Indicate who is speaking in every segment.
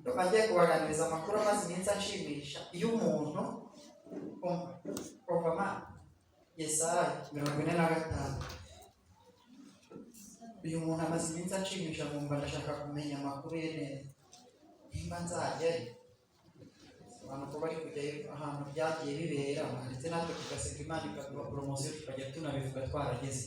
Speaker 1: Ndumva ngiye kubaganiriza amakuru amaze iminsi anshimisha. Iyo umuntu umva ma Yesaya 45, uyu muntu amaze iminsi anshimisha, nkumva ndashaka kumenya amakuru ye neza, nimba nzajyayo. Abantu ko bari kujyayo, ahantu byagiye bibera, ndetse natwe tugasenga Imana ikaduha poromosiyo, tukajya tunabivuga twarageze.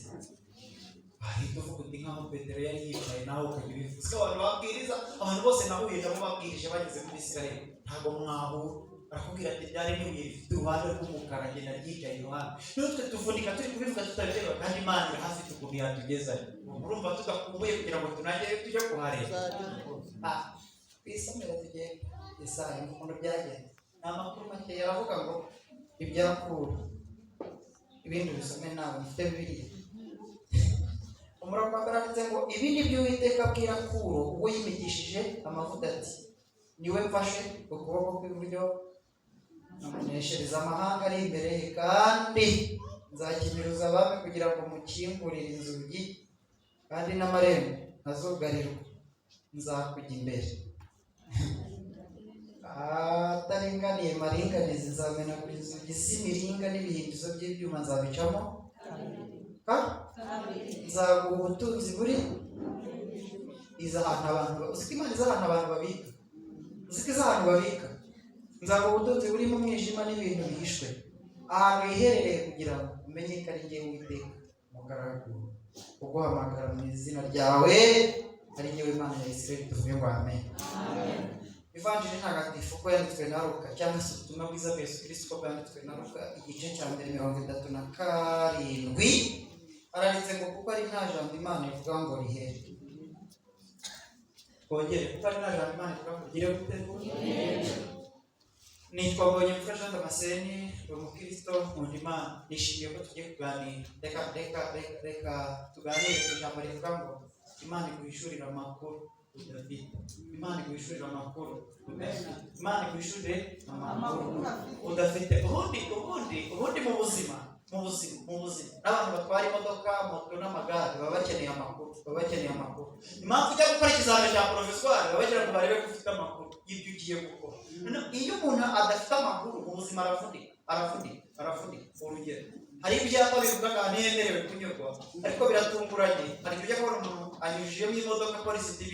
Speaker 1: Wahita uvuga uti nkaho Petero yari yicaye, nawe ukajya ubivuga. Siko abantu babwiriza, abantu bose nahuye nabo babwirije bageze muri Israel, ntabwo mwahura. Barakubwira ati ryari n'ibuye rifite uruhande rw'umukara, ngenda ryicaye iruhande. Natwe tuvunika turi kubivuga tutabireba, kandi Imana iri hafi ukuntu yatugezayo. Urumva tudakumbuye kugira ngo tunajyeyo, tujye kuhareba? Ah, twisomere, tugende Yesaya ukuntu byagenze. Ni amakuru make. Aravuga ngo ibyakura, ibindi ubisome nawe mufite Bibiliya. Umurongo wa mbere handitse ngo: "Ibi ni byo Uwiteka abwira Kuro ubwo yimikishije amavuta, ati: 'Niwe mfashe ukuboko kw'iburyo, nkamuneshereza amahanga ari imbere ye, kandi nzakinyuruza abami kugira ngo mukingurire inzugi, kandi n'amarembo ntazugarirwa. Nzakujya imbere ahataringaniye maringanizi, nzamenagura inzugi z'imiringa, n'ibihindizo by'ibyuma nzabicamo ka nzaguha ubutunzi buri iza ahantu abantu. Uzi ko Imana iza ahantu abantu babika? Uzi ko iza ahantu babika? Nzaguha ubutunzi burimo umwijima n'ibintu bihishwe ahantu hiherereye, kugira ngo umenye ko ari jyewe Uwiteka, umugaragu uguhamagara mu izina ryawe, ari jyewe Imana ya Isirayeli." Tuvuge ngo amen. Ivanjiri ntagatifu uko yanditswe na Luka, cyangwa se ubutumwa bwiza bwa Yesu Kristo uko bwanditswe na Luka, igice cya mbere, 37, haranditse ngo: "Kuko ari nta jambo Imana ivuga ngo rihere." Twongere: kuko ari nta jambo Imana ivuga ngo rigire gute? Nitwa Mbonyemfura Jean Damascene, ndi umukristo, nkunda Imana, nishimiye ko tugiye kuganira. Reka, reka, reka, reka tuganire ku ijambo rivuga ngo Imana iguhishurira amakuru udafite. Imana iguhishurira amakuru udafite. Imana iguhishurire amakuru udafite. Ubundi mu buzima n'abantu batwara imodoka, moto n'amagare baba bakeneye amakuru, baba bakeneye amakuru. Impamvu ujya gukora ikizamini cya provisoire, baba bagira ngo barebe ko ufite amakuru y'ibyo ugiye gukora. Noneho iyo umuntu adafite amakuru mu buzima, aravunika, aravunika, aravunika. Urugero, hari ibyapa bivuga ngo ahantu hemerewe kunyurwa, ariko biratunguranye. Hari igihe ujya kubona umuntu anyujijemo imodoka, polisi TV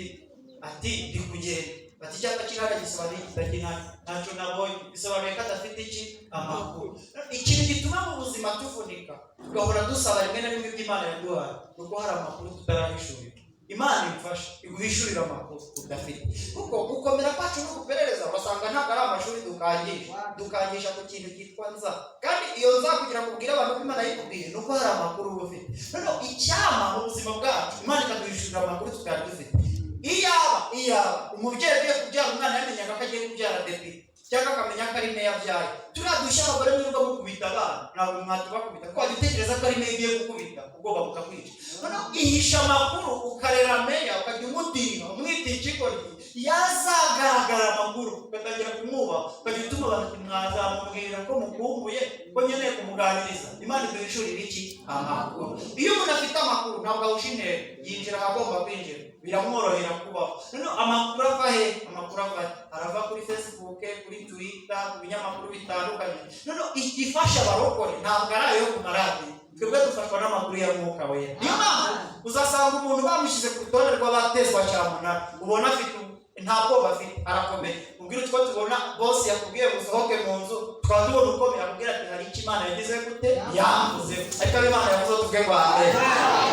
Speaker 1: ati: "Ndi kugenda." Bati: "Icyapa kiri hariya gisobanuye iki?" Ati: "Ntacyo nabonye." Bisobanuye ko adafite iki? Amakuru. Ikintu gituma mu buzima tuvunika, tugahora dusaba rimwe na rimwe ibyo Imana yaduhaye, ni uko hari amakuru tutarahishurira. Imana imfasha iguhishurira amakuru udafite, kuko gukomera kwacu no guperereza, ugasanga ntabwo ari amashuri dukangisha, dukangisha ku kintu cyitwa nza. Kandi iyo nza, kugira ngo ubwire abantu ko Imana yikubwiye, ni uko hari amakuru uba ufite. Noneho icyama mu buzima bwacu Imana ikaduhishurira amakuru tutari dufite. Iyaba umubyeyi ugiye kubyara umwana yamenyaga ko agiye kubyara depite, cyangwa akamenya ko ari meya abyaye, turiya dushya abagore mwirirwa mukubita abana, ntabwo mwatubakubita, kuko wajya utekereza ko ari meya ugiye gukubita, ubwoba bukakwica. Noneho ihisha amakuru, ukarera meya, ukajya umutinya, umwita ikigoryi, yazagaragara amakuru ugatangira kumwubaha, ukajya utuma abantu ati: "Mwazamubwira ko mukumbuye, ko nkeneye kumuganiriza." Imana iduhishurira iki? Amakuru. Iyo umuntu afite amakuru, ntabwo ahusha intego, yinjira ahagomba kwinjira, biramworohera kubaho. Noneho amakuru ava he? Amakuru ava he? Arava kuri Facebook, kuri Twitter, ku binyamakuru bitandukanye. Noneho igifasha abarokore ntabwo ari ayo ku maradiyo. Twebwe dufashwa n'amakuru ya Mwuka Wera. Niyo mpamvu uzasanga umuntu bamushyize ku rutonde rw'abatezwa cyamunara, ubona afite, nta bwoba afite, arakomeye. Ubwira utwo tubona bose yakubwiye ngo usohoke mu nzu, tukaba tubona ukomeye, akubwira ati: "Hari icyo Imana yagize gute? Yamvuzeho." Ariko abo Imana yavuze, tuvuge ngo amen.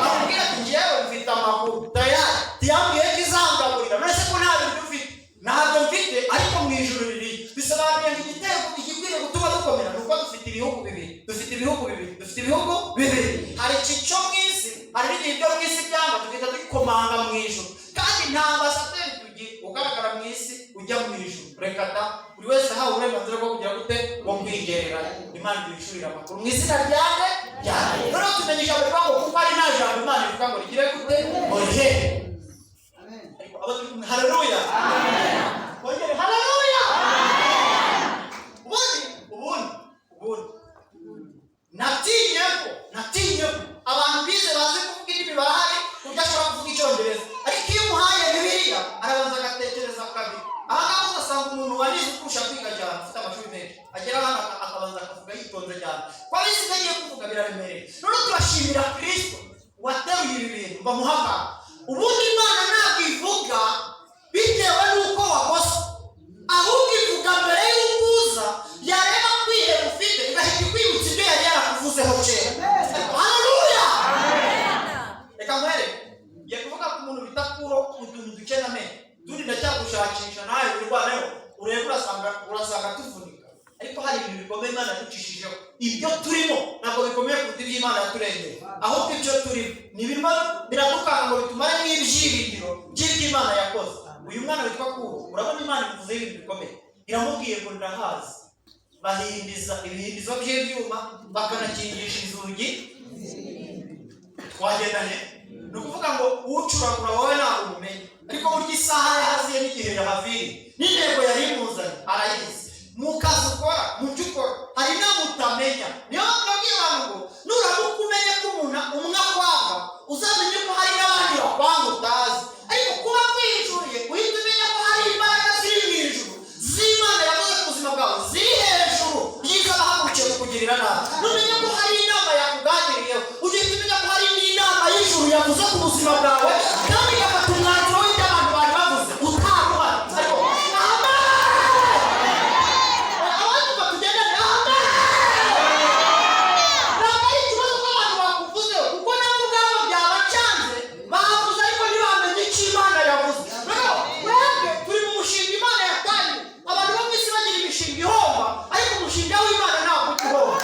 Speaker 1: Akubwira ati: "Njyewe mfite amakuru tayari." Tiyambwiye ko izangaburira. None se ko nta bintu ufite? Ntabwo mfite, ariko mu ijuru riri. Bisobanuye ngo igitego igikwiriye gutuma dukomera ni uko dufite ibihugu bibiri, dufite ibihugu bibiri, dufite ibihugu bibiri. Hari iki cyo mu isi, hari n'igihe ibyo mu isi byanga, tugahita dukomanga mu ijuru. Kandi nta ambasaderi tugira ugaragara mu isi ujya mu ijuru. Reka da, buri wese ahawe uburenganzira bwo kugira gute? Bwo kwigererayo. Imana iduhishurira amakuru mu izina ryanjye ryanjye. Noneho tumenya ijambo rivuga ngo: "Kuko ari nta jambo Imana ivuga ngo rigire gute? Ngo rihere." Ariko abo turi kumwe, haleluya! Kongere haleluya! Ubundi natinye ko abantu bize, bazi kuvuga indimi barahari, ku buryo ashobora kuvuga Icyongereza, ariko iyo umuhaye Bibiliya arabanza agatekereza kabiri. Aha ngaha Umuntu wanize ukurusha kwiga cyane, ufite amashuri menshi, agera hano akabanza akavuga yitonze cyane, ko abizi ibyo agiye kuvuga biraremereye. Noneho turashimira Kirisito wateruye ibi bintu bamuhaga. Ubundi Imana ntabwo ivuga bitewe n'uko wakoze, ahubwo ivuga mbere y'uko uza, yareba kwiheba ufite igahita ikwibutsa ibyo yari yarakuvuzeho kera. Haleluya! Reka nkwereke, ngiye kuvuga ku muntu bita Kuro utuntu duke namenye, utundi ndacyagushakisha nawe wirwaneho urebe, urasanga tuvunika. Ariko hari ibintu bikomeye Imana yaducishijeho. Ibyo turimo ntabwo bikomeye kuruta ibyo Imana yaturengeye, ahubwo ibyo turimo ni birimo biradukanga ngo bitumare n'ibyiringiro by'ibyo Imana yakoze. Uyu mwana witwa Kuro, urabona Imana imuvuzeho ibintu bikomeye. Iramubwiye ngo ndahazi bahindiza ibihindizo by'ibyuma, bakanakingisha inzugi. Twagendanye, ni ukuvuga ngo ucuragura wowe ntabwo umumenye, ariko burya isaha yahaziye n'igihe yahaviriye n'intego yari imuzanye arayizi. Mu kazi ukora, mu byo ukora, hari inama utamenya. Niyo mpamvu nabwiye abantu ngo nuramuka umenye ko umuntu umwe akwanga, uzamenye ko hari n'abandi bakwanga utazi. Ariko kuba kwihishuriye, uhita umenya ko hari imbaraga ziri mu ijuru z'Imana yavuze ku buzima bwawe, ziri hejuru y'ibyo abahagurukiye kukugirira nabi. Numenya ko hari inama yakuganiriyeho, ujye uhita umenya ko hari n'inama y'ijuru yavuze ku buzima bwawe, kandi igafata umwanzuro w'ibyo abantu bari bavuze utaruhari. Ariko amen, abandi batugendane, amen. Ntabwo ari ikibazo ko abantu bakuvuzeho, kuko nabo ubwabo byabacanze. Bavuze ariko ntibamenye icyo Imana yavuze. Rero twebwe turi mu mushinga Imana yatangiye. Abantu bo mu isi bagira imishinga ihomba, ariko umushinga w'Imana ntabwo ujya uhomba.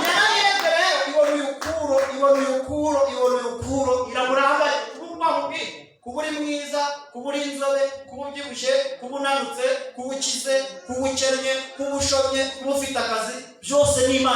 Speaker 1: Yararebye rero ibona uyu Kuro, ibona uyu Kuro, ibona uyu Kuro, iramurambaye. Ubu mbakubwiye, kuba uri mwiza, kuba uri inzobe, kuba ubyibushye, kuba unanutse, kuba ukize, kuba ukennye, kuba ushomye, kuba ufite akazi, byose ni Imana.